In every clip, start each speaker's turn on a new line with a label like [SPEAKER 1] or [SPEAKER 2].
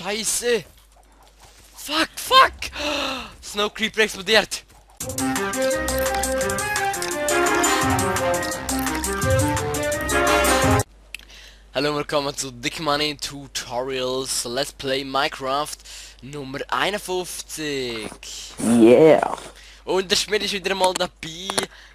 [SPEAKER 1] Scheiße! Fuck! Snow Creeper explodiert! Hallo und willkommen zu Dick Money Tutorials Let's Play Minecraft Nummer 51.
[SPEAKER 2] Yeah.
[SPEAKER 1] Und der Schmidt ist wieder mal dabei.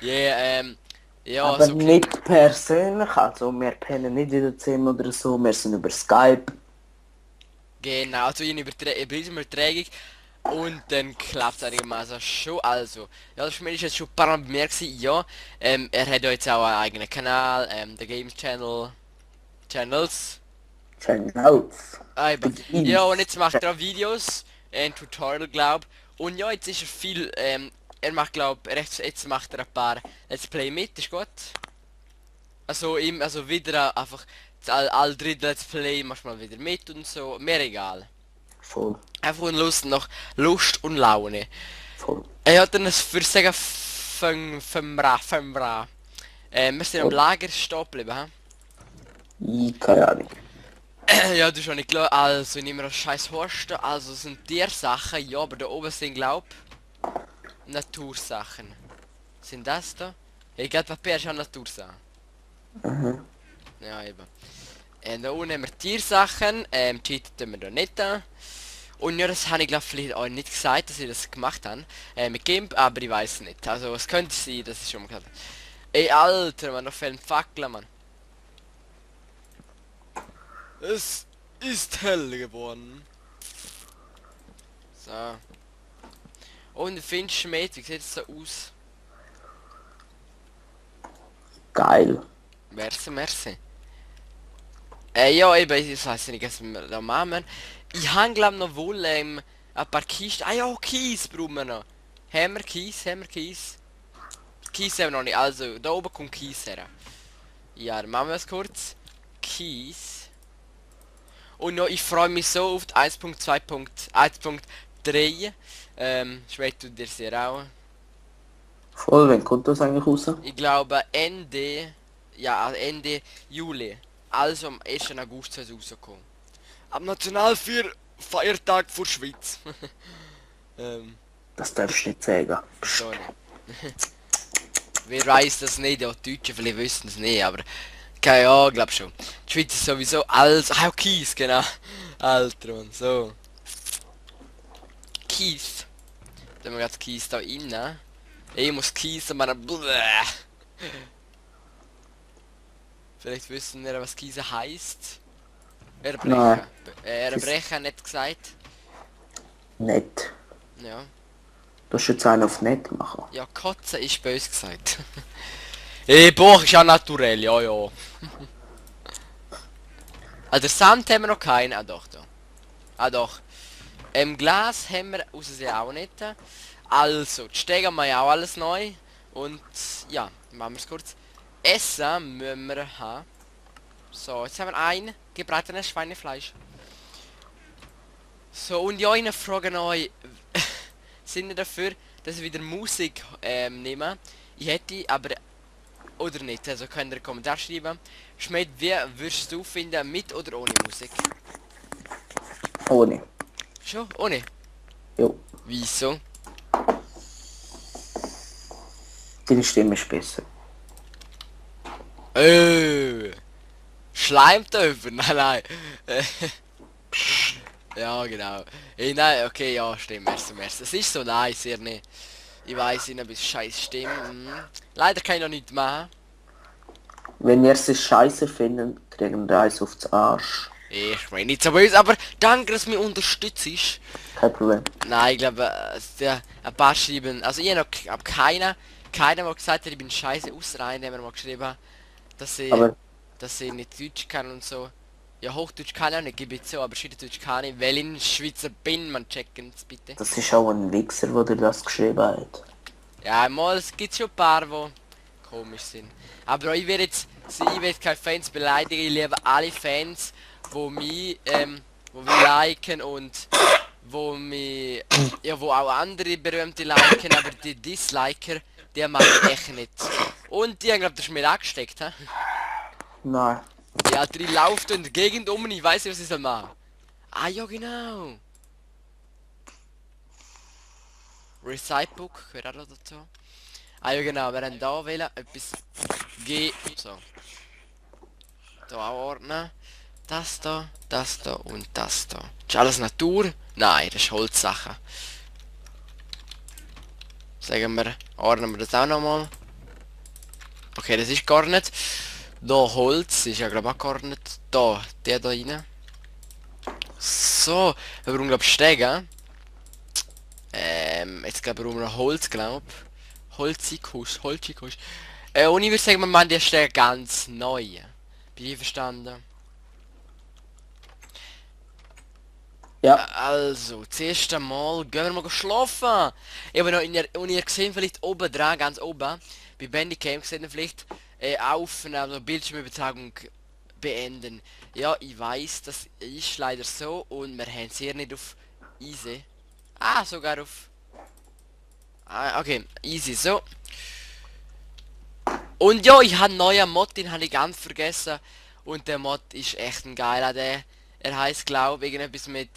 [SPEAKER 1] Yeah, ja,
[SPEAKER 2] Aber
[SPEAKER 1] so
[SPEAKER 2] nicht persönlich, also wir pennen nicht in der Zimmer oder so, wir sind über Skype.
[SPEAKER 1] genau, also in Bildschirmübertragung. Und dann klappt es einigermaßen schon. Also, ja, der Schmidt ist jetzt schon ein paar Mal bei mir gewesen. Ja, er hat ja jetzt auch einen eigenen Kanal, der Games Channels.
[SPEAKER 2] Channels.
[SPEAKER 1] Eben. Ja, und jetzt macht er auch Videos, ein Tutorial glaub. Und ja, jetzt ist er viel, er macht glaub, jetzt macht er ein paar Let's Play mit, ist gut. Also wieder einfach all drei Let's Play manchmal wieder mit und so, mir egal.
[SPEAKER 2] Voll.
[SPEAKER 1] Einfach in Lust und Laune.
[SPEAKER 2] Voll.
[SPEAKER 1] Er hat dann für sagen Fünfra. Wir sind am Lager stehen geblieben, hä?
[SPEAKER 2] Keine Ahnung.
[SPEAKER 1] Ja, du schon nicht klar. Also, ich nehme das scheiß Horst. Also sind Tiersachen, ja, aber da oben sind glaub Natursachen. Sind das da? Ich glaube, Papier ist auch Natursachen.
[SPEAKER 2] Mhm.
[SPEAKER 1] Ja, eben. Da unten haben wir Tiersachen. Cheaten tun wir da nicht da. Und ja, das habe ich glaube vielleicht auch nicht gesagt, dass ich das gemacht habe. Mit Gimp, aber ich weiß nicht. Also, es könnte sein, dass ich schon mal gesagt habe. Ey, Alter, man, noch fehlen Fackeln, Mann. Es ist hell geworden. So. Und der Finchschmied, wie sieht es so aus?
[SPEAKER 2] Geil.
[SPEAKER 1] Merci. Ja, eben, ich weiß nicht, was wir da machen. Ich habe glaube noch wohl ein paar Kisten. Ah ja, Kies brauchen wir noch. Haben wir Kies? Kies haben wir noch nicht. Also, da oben kommt Kies her. Ja, dann machen wir es kurz. Kies. Und noch, ich freue mich so auf die 1.2.1.3. Schmeckt du dir sehr auch.
[SPEAKER 2] Voll, wann kommt das eigentlich raus?
[SPEAKER 1] Ich glaube Ende Juli. Also am 1. August soll es rauskommen. Am Nationalfeiertag vor Schweiz.
[SPEAKER 2] Das darfst du nicht sagen.
[SPEAKER 1] Sorry. Wer weiß das nicht, ja, die Deutschen vielleicht wissen es nicht, aber keine Ahnung, glaub schon. Die Schweiz ist sowieso alles. Ah, Kies, genau. Alter und so. Kies. Dann haben wir gerade Kies da rein. Ich muss Kies aber vielleicht wissen wir, was Kies heißt. Erbrechen.
[SPEAKER 2] Nein.
[SPEAKER 1] Erbrechen nicht gesagt.
[SPEAKER 2] Nett.
[SPEAKER 1] Ja.
[SPEAKER 2] Du hast jetzt einen auf nett machen.
[SPEAKER 1] Ja, Kotze ist böse gesagt. Boah, ist ja naturell, ja. Also Sand haben wir noch keinen. Ah doch, da. Ah doch. Glas haben wir außerdem auch nicht. Also, die Stege haben wir ja auch alles neu. Und ja, machen wir es kurz. Essen müssen wir haben. So, jetzt haben wir ein gebratenes Schweinefleisch. So, und ja, eine Frage neu. Sind wir dafür, dass wir wieder Musik nehmen? Ich hätte aber... Oder nicht, also könnt ihr einen Kommentar schreiben. Schmidt, wie würdest du finden, mit oder ohne Musik?
[SPEAKER 2] Ohne.
[SPEAKER 1] Schon? Ohne?
[SPEAKER 2] Jo.
[SPEAKER 1] Wieso?
[SPEAKER 2] Deine Stimme ist besser.
[SPEAKER 1] Schleimtöpfer? Nein. Ja, genau. Nein, okay, ja, stimmt. Merci. Es ist so nice, ihr nicht. Ich weiß, ich habe scheiß Stimme. Leider kann ich noch nicht machen.
[SPEAKER 2] Wenn ihr es scheiße finden, kriegen wir eins aufs Arsch.
[SPEAKER 1] Ich meine nicht so böse, aber danke, dass du mich unterstützt.
[SPEAKER 2] Kein Problem.
[SPEAKER 1] Nein, ich glaube, ein paar schreiben, also ich habe keiner, der gesagt hat, ich bin scheiße ausrein, haben wir mal geschrieben, dass ich nicht Deutsch kann und so. Ja, Hochdeutsch kann ich auch nicht, gebe ich zu, aber Schweizerdeutsch kann ich, weil ich in Schweizer bin, man checken's bitte.
[SPEAKER 2] Das ist auch ein Wichser, der dir das geschrieben hat.
[SPEAKER 1] Ja, mal, es gibt schon ein paar, die komisch sind. Aber ich werde keine Fans beleidigen, ich liebe alle Fans, wo mich liken und wo auch andere Berühmte liken, aber die Disliker, die mag ich echt nicht. Und die haben, glaube ich, das ist mir angesteckt, hä?
[SPEAKER 2] Nein.
[SPEAKER 1] Ja, die laufen in der Gegend um und ich weiß nicht, was ich soll machen. Ah ja, genau. Recitebook gehört auch noch dazu. Ah ja, genau, wir haben da wählen, etwas G. So. Da auch ordnen. Das da und das da. Ist alles Natur? Nein, das ist Holzsache. Sagen wir, ordnen wir das auch nochmal. Okay, das ist gar nicht. Da Holz ist ja glaube ich auch gar nicht. Da, der da rein. So, wir brauchen glaube ich Stege. Jetzt glaube ich brauchen wir Holz, glaube Holzikus. Und ich würde sagen, wir machen die Stege ganz neu. Bin ich verstanden?
[SPEAKER 2] Ja,
[SPEAKER 1] Also, zuerst einmal gehen wir mal schlafen. Ich habe noch und ihr gesehen vielleicht oben dran, ganz oben, bei Bandicam gesehen vielleicht, Aufnahme, also Bildschirmübertragung beenden. Ja, ich weiß, das ist leider so und wir haben es hier nicht auf easy. Ah, sogar auf... Ah, okay, easy, so. Und ja, ich habe einen neuen Mod, den habe ich ganz vergessen. Und der Mod ist echt ein geiler, der. Er heißt, glaube ich, irgendetwas mit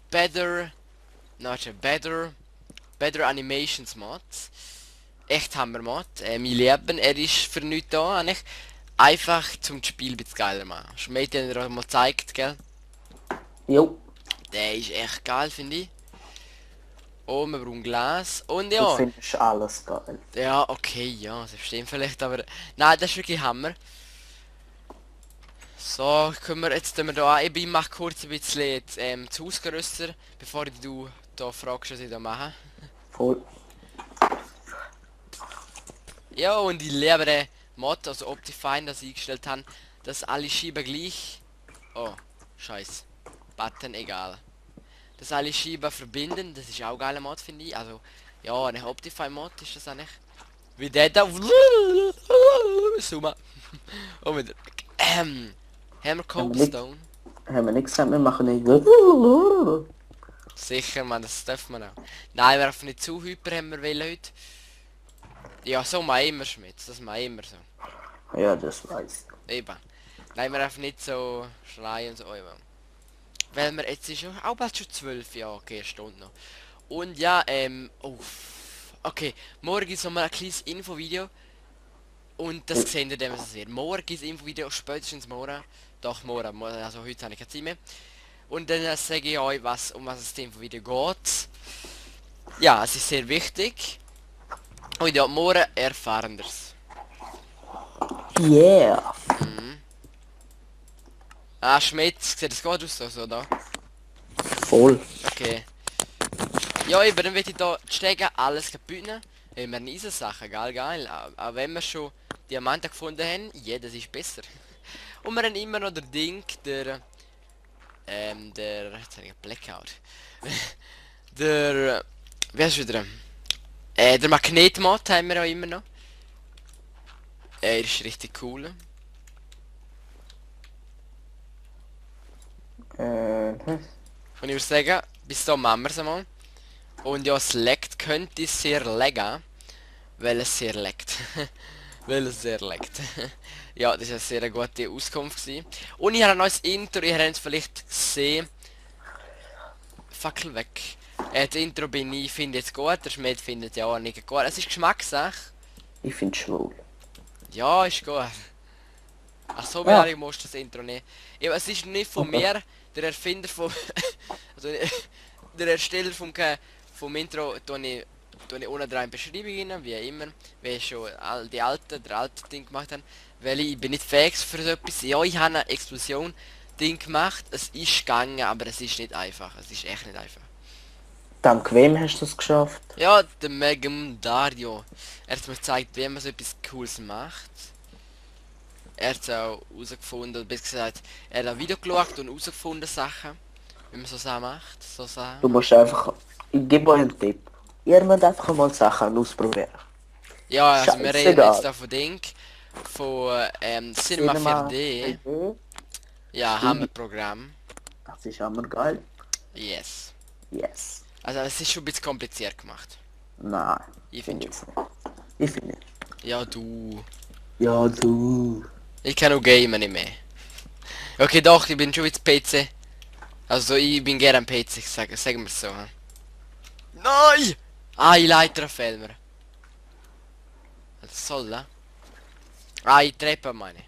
[SPEAKER 1] Better, Better Animations Mod. Echt Hammer Mod. Mein Leben, er ist für nichts da, eigentlich. Einfach zum Spiel ein bisschen geiler machen. Schmied den dir auch mal gezeigt, gell?
[SPEAKER 2] jo.
[SPEAKER 1] Der ist echt geil, finde ich. Oh, wir brauchen Glas. Und
[SPEAKER 2] Du
[SPEAKER 1] ja,
[SPEAKER 2] findest alles geil.
[SPEAKER 1] ja, okay, ja, das stimmt vielleicht, aber... Nein, das ist wirklich Hammer. So, können wir jetzt wir da... Ich mache kurz ein bisschen das Haus grösser, bevor du da fragst, was ich da mache.
[SPEAKER 2] Voll.
[SPEAKER 1] Ja, und ich liebe den Mod, also Optifine, das ich eingestellt habe, dass alle Scheiben gleich... Oh, scheiß. Button, egal. Dass alle Scheiben verbinden, das ist auch ein geiler Mod, finde ich. Also, ja, ein Optifine-Mod ist das eigentlich. Wie der da... Summa. Und wieder... Haben wir Cobblestone?
[SPEAKER 2] Haben wir nicht gesagt, wir machen nicht.
[SPEAKER 1] Sicher, man, das dürfen wir auch. Nein, wir dürfen nicht zu hyper, haben wir wollen heute. Ja, so machen wir Schmitz, das machen wir immer so.
[SPEAKER 2] Ja, das weiß ich.
[SPEAKER 1] Eben. Nein, wir dürfen nicht so schreien und so. Eben. Weil wir jetzt ist ja auch bald schon 12, ja, okay, eine Stunde noch. Und ja, okay, morgen ist noch mal ein kleines Infovideo. Und das sehen wir dann, was es wird. Morgen ist Infovideo, spätestens morgen. Doch, morgen, also heute habe ich keine Zeit mehr. Und dann sage ich euch, um was es dem Video geht. Ja, es ist sehr wichtig. Und ja, morgen erfahren wir's.
[SPEAKER 2] Yeah.
[SPEAKER 1] Ah, Schmitz, sieht das gut aus, so da?
[SPEAKER 2] Voll.
[SPEAKER 1] Okay. Ja, eben, dann will ich da die Stege alles kaputt nehmen. Wir haben Eisensachen, geil. Aber wenn wir schon Diamanten gefunden haben, ja, das ist besser. Und wir haben immer noch der Ding, jetzt habe ich einen Blackout. Wie heißt es wieder? Der Magnetmod haben wir auch immer noch. Er ist richtig cool. Und ich würde sagen, bis da machen wir es einmal. Und ja, es leckt, könnte sehr laggen. Weil es sehr leckt. Weil es sehr leckt. Ja, das war eine sehr gute Auskunft gewesen. Und ich habe ein neues Intro, ihr habt es vielleicht gesehen. Fackel weg. Das Intro finde jetzt gut, der Schmied findet ja auch nicht gut. Es ist Geschmackssache.
[SPEAKER 2] Ich find's schwul.
[SPEAKER 1] Ja, ist gut. Ach so,
[SPEAKER 2] Ja.
[SPEAKER 1] ich muss das Intro nicht. Ja, es ist nicht von mir, der Erfinder vom... also, der Ersteller vom Intro, tue ich unten dran in die Beschreibung rein, wie immer. Wie schon der alte Ding gemacht haben. Weil ich bin nicht fähig für so etwas. Ja, ich habe eine Explosion Ding gemacht. Es ist gegangen, aber es ist nicht einfach. Es ist echt nicht einfach.
[SPEAKER 2] Dank wem hast du es geschafft?
[SPEAKER 1] Ja, der Megam Dario. Er hat mir gezeigt, wie man so etwas Cooles macht. Er hat es auch herausgefunden, oder besser gesagt, er hat ein Video geschaut und herausgefunden Sachen, wie man so Sachen macht. So
[SPEAKER 2] Du
[SPEAKER 1] Sachen.
[SPEAKER 2] musst einfach... Ich gebe euch einen Tipp. Ihr müsst einfach mal Sachen ausprobieren.
[SPEAKER 1] Ja, also wir reden
[SPEAKER 2] Scheissegal.
[SPEAKER 1] jetzt da von Ding, von Cinema 4D.
[SPEAKER 2] 4D.
[SPEAKER 1] Ja,
[SPEAKER 2] Stimmt.
[SPEAKER 1] Hammerprogramm.
[SPEAKER 2] Das ist immer geil.
[SPEAKER 1] Yes.
[SPEAKER 2] Yes.
[SPEAKER 1] Also es ist schon ein bisschen kompliziert gemacht.
[SPEAKER 2] Nein.
[SPEAKER 1] Ich finde
[SPEAKER 2] es nicht. Ich finde nicht.
[SPEAKER 1] Ja, du.
[SPEAKER 2] Ja, du.
[SPEAKER 1] Ich kann auch gamen nicht mehr. Okay, doch, ich bin schon jetzt PC. Also ich bin gerne am PC, sagen wir so. Hm? Nein! Ein Leiter fehlt mir. Was soll das? Eine Treppe meine ich.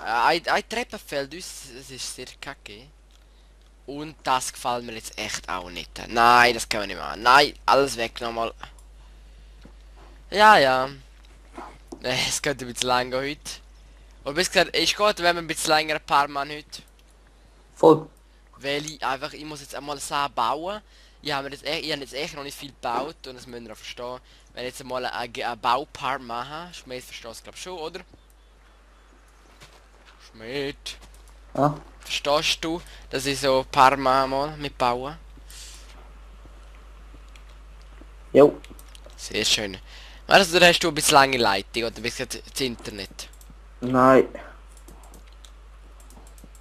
[SPEAKER 1] Eine Treppe fehlt uns, das ist sehr kacke. Und das gefällt mir jetzt echt auch nicht. Nein, das können wir nicht machen. Nein, alles weg nochmal. Ja, ja. Es könnte ein bisschen länger heute. Und bis gesagt, ist gut, wenn wir ein bisschen länger ein paar Mann heute.
[SPEAKER 2] Voll.
[SPEAKER 1] Weil ich muss jetzt einmal Sachen bauen. Ich habe jetzt echt noch nicht viel gebaut und das müsst ihr auch verstehen. Wenn ich jetzt einmal ein Baupart mache, Schmied versteht es glaube schon, oder? Schmied.
[SPEAKER 2] Ah,
[SPEAKER 1] Verstehst du, dass ich so Parma mal mit bauen?
[SPEAKER 2] jo.
[SPEAKER 1] Sehr schön. Also, da hast du ein bisschen lange Leitung oder bist du das Internet?
[SPEAKER 2] Nein.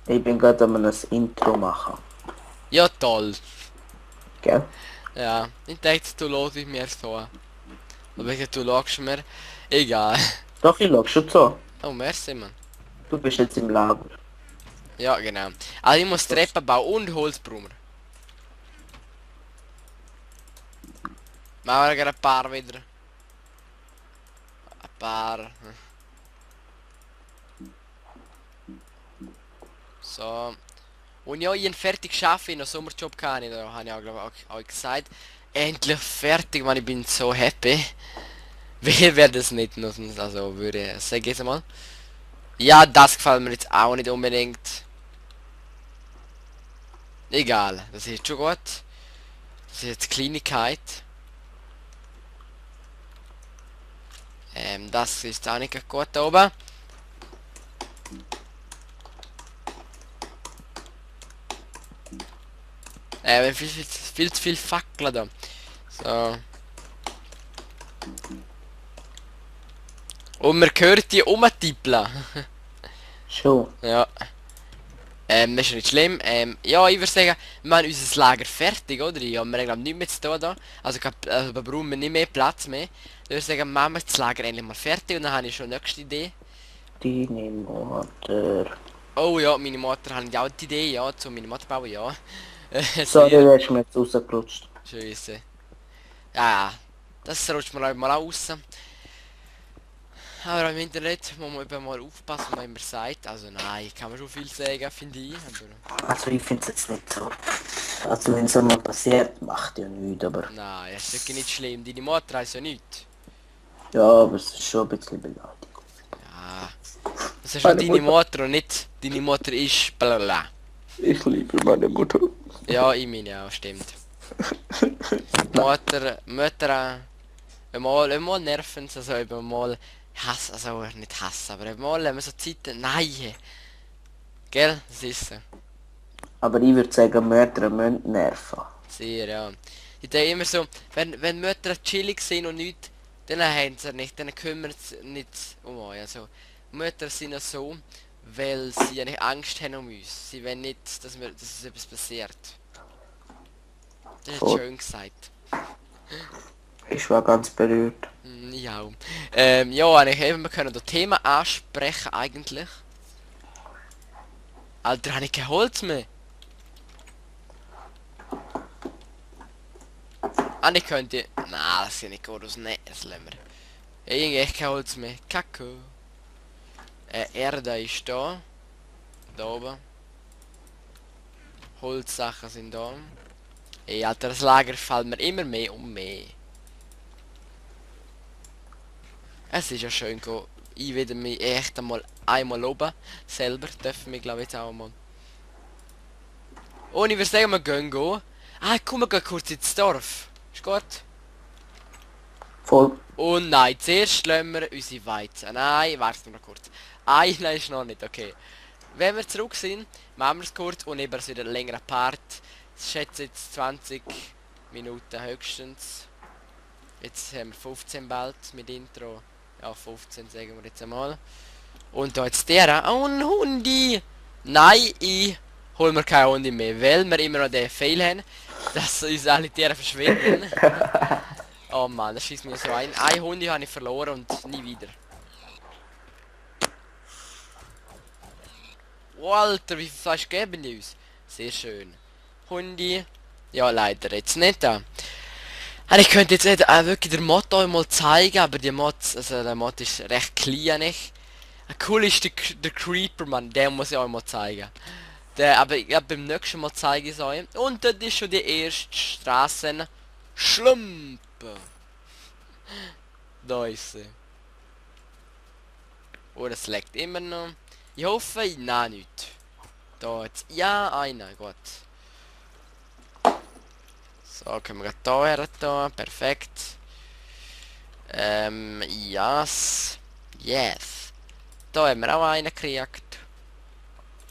[SPEAKER 2] Ich bin gerade am ein Intro machen.
[SPEAKER 1] Ja, toll.
[SPEAKER 2] Gell?
[SPEAKER 1] Ja, ich dachte, du lässt mir so. Aber ich du lachst mir. Egal.
[SPEAKER 2] Doch, ich schau schon zu.
[SPEAKER 1] Oh, merci, Mann.
[SPEAKER 2] Du bist jetzt im Lager.
[SPEAKER 1] Ja, genau. Also, ich muss Treppen bauen und Holzbrummer. Machen wir gerade ein paar wieder. Ein paar. So. Und ja, ich habe fertig geschafft, in einem Sommerjob kann ich, da habe ich auch, glaube ich, auch gesagt. Endlich fertig, man, ich bin so happy. Wer wäre das nicht nutzen? Also würde ich sagen jetzt mal. Ja, das gefällt mir jetzt auch nicht unbedingt. Egal, das ist schon gut. Das ist jetzt Kleinigkeit. Das ist auch nicht gut da oben. Viel zu viel Fackeln da. So. Und man hört die umtippeln.
[SPEAKER 2] Schon.
[SPEAKER 1] Ja. Das ist nicht schlimm. Ja, ich würde sagen, wir haben unser Lager fertig, oder? Ja, wir haben glaub, nichts mehr zu tun da. Also, wir brauchen nicht mehr Platz mehr. Ich würde sagen, machen wir das Lager endlich mal fertig und dann habe ich schon die nächste Idee.
[SPEAKER 2] Deine Mutter.
[SPEAKER 1] Oh ja, meine Mutter hat ja auch die Idee, ja, zu meiner Mutter bauen, ja.
[SPEAKER 2] Sorry,
[SPEAKER 1] Sehr
[SPEAKER 2] du hast mir jetzt rausgerutscht.
[SPEAKER 1] scheiße. Ja, ja. Das rutscht mir auch mal raus. Aber im Internet muss man eben mal aufpassen, was man immer sagt. Also nein, kann man schon viel sagen, finde ich. Aber
[SPEAKER 2] Also ich finde es jetzt nicht so. Also wenn es einmal passiert, macht ja nichts, aber...
[SPEAKER 1] nein, es ist wirklich nicht schlimm. Deine Mutter heißt ja nichts.
[SPEAKER 2] Ja, aber es ist schon ein bisschen Beleidigung.
[SPEAKER 1] Ja. Das ist schon
[SPEAKER 2] Meine
[SPEAKER 1] deine
[SPEAKER 2] Mutter.
[SPEAKER 1] Mutter und nicht deine Mutter ist blablabla.
[SPEAKER 2] Ich liebe meine Mutter.
[SPEAKER 1] Ja, ich meine auch, stimmt. Mütter, einmal nerven sie, also eben mal Hass, also nicht Hass, aber einmal haben wir so Zeiten, nein. Gell? Das ist so.
[SPEAKER 2] Aber ich würde sagen, Mütter müssen nerven.
[SPEAKER 1] Sehr, ja. Ich denke immer so, wenn Mütter chillig sind und nichts, dann haben sie nicht, dann kümmern sie nicht um euch. Also, Mütter sind ja so, weil sie ja nicht Angst haben um uns. Sie wollen nicht, dass es etwas passiert. Das ist
[SPEAKER 2] Voll.
[SPEAKER 1] schön gesagt.
[SPEAKER 2] Ich war ganz berührt.
[SPEAKER 1] Ja. Ja, eigentlich eben, wir können das Thema ansprechen eigentlich. Alter, habe ich kein Holz mehr. Ah, ich könnte... Na, das sieht nicht gut aus. Ne, das lassen wir. Irgendwie echt kein Holz mehr. Kacke. Erde ist da. Da oben. Holzsachen sind da. Ey, Alter, das Lager fällt mir immer mehr und mehr. Es ist ja schön, ich werde mich echt einmal loben. Selber dürfen wir glaube ich jetzt auch mal. Und ich würde sagen, wir gehen. Ah, komm, wir gehen kurz ins Dorf. Ist gut?
[SPEAKER 2] Voll.
[SPEAKER 1] Und nein, zuerst lassen wir unsere Weizen. Nein, warte noch kurz. Nein, ist noch nicht, okay. Wenn wir zurück sind, machen wir es kurz und eben wieder ein längerer Part. Ich schätze jetzt 20 Minuten höchstens. Jetzt haben wir 15 bald mit Intro. Ja, 15 sagen wir jetzt einmal. Und da jetzt der. Oh, ein Hundi! Nein, ich hol mir keinen Hundi mehr, weil wir immer noch den Fail haben, dass uns alle Tiere verschwinden. Oh Mann, das schießt mir so ein. Ein Hundi habe ich verloren und nie wieder. Oh, Alter, wie viel Fleisch geben die uns? Sehr schön. Hundi. Ja, leider jetzt nicht da. Ich könnte jetzt nicht wirklich den Mod euch mal zeigen, aber die Mods, also der Mod ist recht klein. Cool ist der Creeper, Mann. Den muss ich euch mal zeigen. Aber ich glaube, beim nächsten Mal zeige ich es euch. Und dort ist schon die erste Straßen. Schlumpe. Da ist sie. Oh, das leckt immer noch. Ich hoffe, nein, nicht. Da jetzt. Ja, einer, gut. So, können wir da her, da. Perfekt. Yes. Yes. Da haben wir auch einen gekriegt.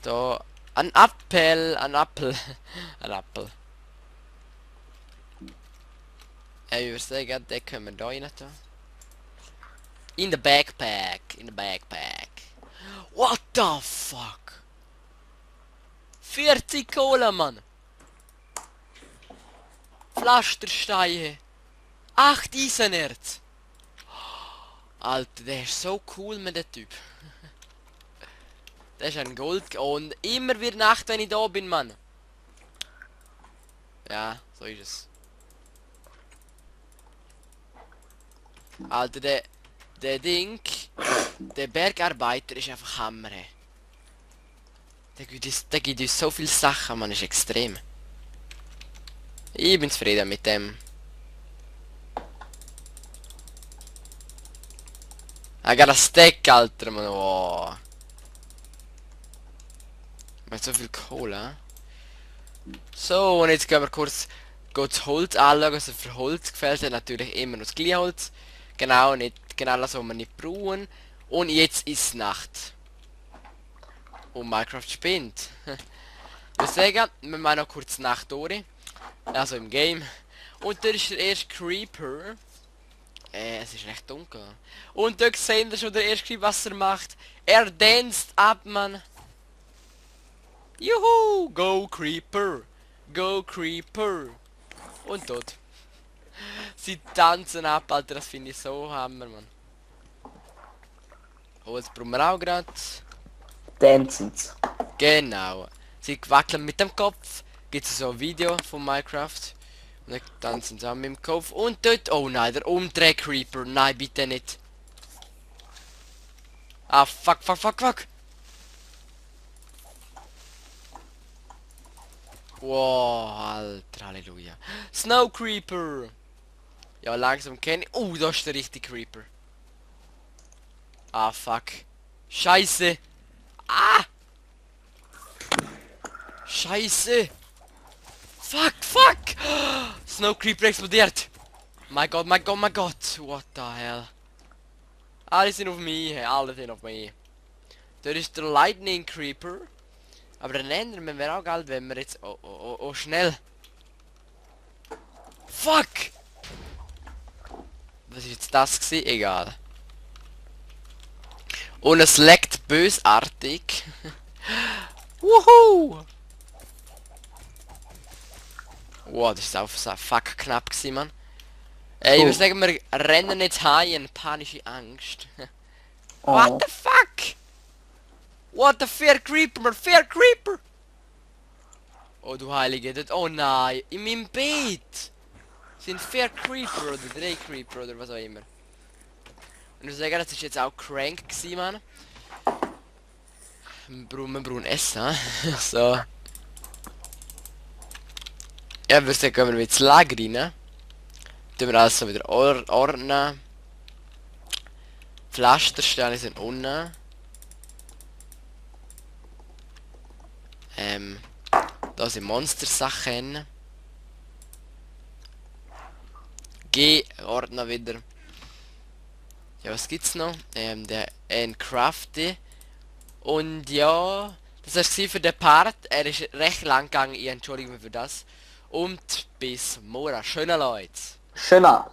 [SPEAKER 1] Da. Ein Apfel, ein Apfel. Ein Apfel. Ich würde sagen, den können wir da rein tun. In the backpack. In the backpack. What the fuck? 40 Kohle, Mann. Pflastersteine. 8 Eisenerz. Alter, der ist so cool mit dem Typ. Der ist ein Gold. Und immer wird Nacht, wenn ich da bin, Mann. Ja, so ist es. Alter, der Ding, der Bergarbeiter ist einfach Hammer. Ey. Der gibt uns so viele Sachen, man, ist extrem. Ich bin zufrieden mit dem. I got a Stack, Alter, man. Oh. Mit so viel Kohle. So, und jetzt gehen wir kurz das Holz anschauen. Also für Holz gefällt mir natürlich immer noch das Glühholz. Genau, nicht genau das, was wir nicht brauchen. Und jetzt ist Nacht. Und Minecraft spinnt. Wir sagen, wir machen noch kurz Nacht durch. Also im Game. Und da ist der erste Creeper. Es ist recht dunkel. Und dort sehen wir schon der erste Creeper, was er macht. Er danst ab, Mann. Juhu! Go Creeper! Go Creeper! Und dort. Sie tanzen ab, Alter, das finde ich so hammer, Mann. Oh, jetzt brauchen wir auch gerade.
[SPEAKER 2] Dancens.
[SPEAKER 1] Genau. Sie wackeln mit dem Kopf. Gibt es so ein Video von Minecraft. Und dann tanzen sie auch mit dem Kopf. Und dort. Oh nein, der Umdreh Creeper. Nein, bitte nicht. Ah, fuck, fuck, fuck, fuck. Wow, Alter, Halleluja. Snow Creeper. Ja, langsam kenne ich. Oh, da ist der richtige Creeper. Ah, fuck. Scheiße. Ah! Scheiße. Fuck, fuck. Snow Creeper explodiert. Mein Gott, mein Gott, mein Gott. What the hell. Alle sind auf mich. Hey, alle sind auf mich. Da ist der Lightning Creeper. Aber den ändern wir auch Geld, wenn wir jetzt... Oh, schnell. Fuck. Was ist jetzt das gewesen? Egal. Und es leckt bösartig. Wuhu! Wow, das ist auch so fuck knapp gewesen, Mann. Ich würde sagen, wir rennen jetzt heim in panische Angst.
[SPEAKER 2] Oh.
[SPEAKER 1] What the fuck? What the fair Creeper, man, fair Creeper! Oh du Heilige, das, oh nein, in meinem Bett! Sind fair Creeper oder 3 Creeper oder was auch immer. Und ich würde sagen, das ist jetzt auch crank gewesen, Mann. Wir brauchen Essen, so. Ja, wir sagen, gehen wir ins Lager rein. Tun wir alles so wieder ordnen. Pflastersteine sind unten. Da sind Monstersachen. Ordner wieder. Ja, was gibt's noch? Der Crafty. Und ja, das war's für den Part. Er ist recht lang gegangen. Ich entschuldige mich für das. Und bis morgen. Schöne Leute.
[SPEAKER 2] Schöner.